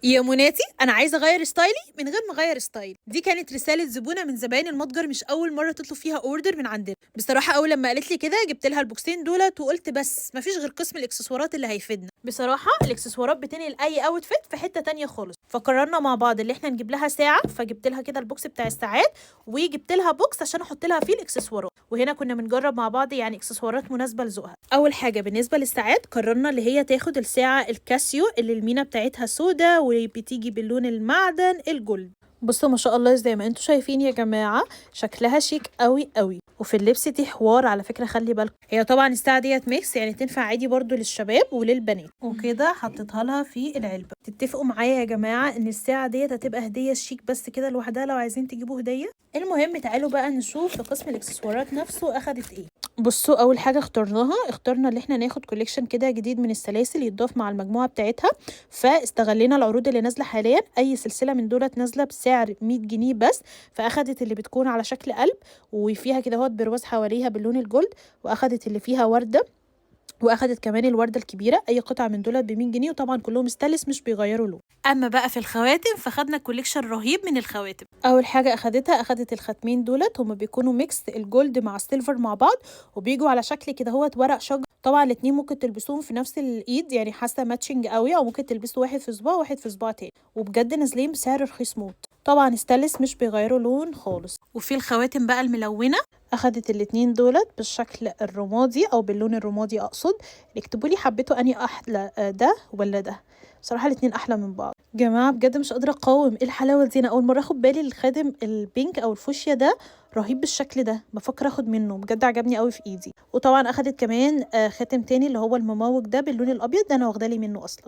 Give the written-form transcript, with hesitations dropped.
يا مناتي، انا عايزه اغير style ي من غير ما اغير style. دي كانت رسالة زبونه من زباين المتجر، مش اول مرة تطلب فيها order من عندنا. بصراحة اول لما قالت لي كده جبت لها البوكسين دولت وقلت بس مفيش غير قسم الاكسسوارات اللي هيفيدنا. بصراحة الاكسسوارات بتنقل اي outfit في حتة تانية خالص. فقررنا مع بعض اللي احنا نجيب لها ساعه، فجبت لها كده ال box بتاع الساعات وجبت لها box عشان احط لها فيه الاكسسوارات. وهنا كنا بنجرب مع بعض يعني اكسسوارات مناسبة لذوقها. اول حاجة بالنسبة للساعات قررنا اللي هي تاخد الساعة الكاسيو اللي المينا بتاعتها سودا وبتيجي باللون المعدن ال gold. بصوا ما شاء الله زي ما انتم شايفين يا جماعة شكلها شيك قوي قوي، وفي اللبس دي حوار على فكرة، خلي بالكم. هي طبعا الساعة ديت mix، يعني تنفع عادي برضو للشباب وللبنات. وكده حطيتها لها في العلبة. تتفقوا معايا يا جماعة ان الساعة ديت هتبقى هديه شيك بس كده لوحدها لو عايزين تجيبوا هديه. المهم تعالوا بقى نشوف في قسم الاكسسوارات نفسه اخدت ايه. بصوا اول حاجة اخترناها، اخترنا اللي احنا ناخد collection كده جديد من السلاسل يتضاف مع المجموعة بتاعتها. فاستغلينا العروض اللي نازله حاليا، اي سلسلة من دولت نازله بسعر 100 جنيه بس. فاخدت اللي بتكون على شكل قلب وفيها كده اهوت برواز حواليها باللون ال gold، واخدت اللي فيها ورده، واخدت كمان الورده الكبيرة. اي قطعه من دولت ب 100 جنيه، وطبعا كلهم ستانلس مش بيغيروا لون. اما بقى في الخواتم فخدنا collection رهيب من الخواتم. اول حاجة اخدتها، اخدت الخاتمين دولت، هما بيكونوا mix ال gold مع ال silver مع بعض، وبيجوا على شكل كده هوت ورق شجر. طبعا الاتنين ممكن تلبسوهم في نفس الايد، يعني حاسه matching قوي، او ممكن تلبسوا واحد في صباع وواحد في صباع تاني. وبجد نازلين بسعر رخيص موت. طبعا ستانلس مش بيغيروا لون خالص. وفي الخواتم بقى الملونة اخدت الاتنين دولت بالشكل الرمادي او باللون الرمادي اقصد. اكتبوا لي حبيتوا اني احلى ده ولا ده. بصراحة الاتنين احلى من بعض جماعة، بجد مش قادرة اقاوم ايه الحلاوة دي. انا اول مرة اخد بالي الخاتم ال pink او الفوشيا ده رهيب بالشكل ده، بفكر اخد منه بجد، عجبني قوي في ايدي. وطبعا اخدت كمان خاتم تاني اللي هو المموج ده باللون الابيض، ده انا واخده لي منه اصلا.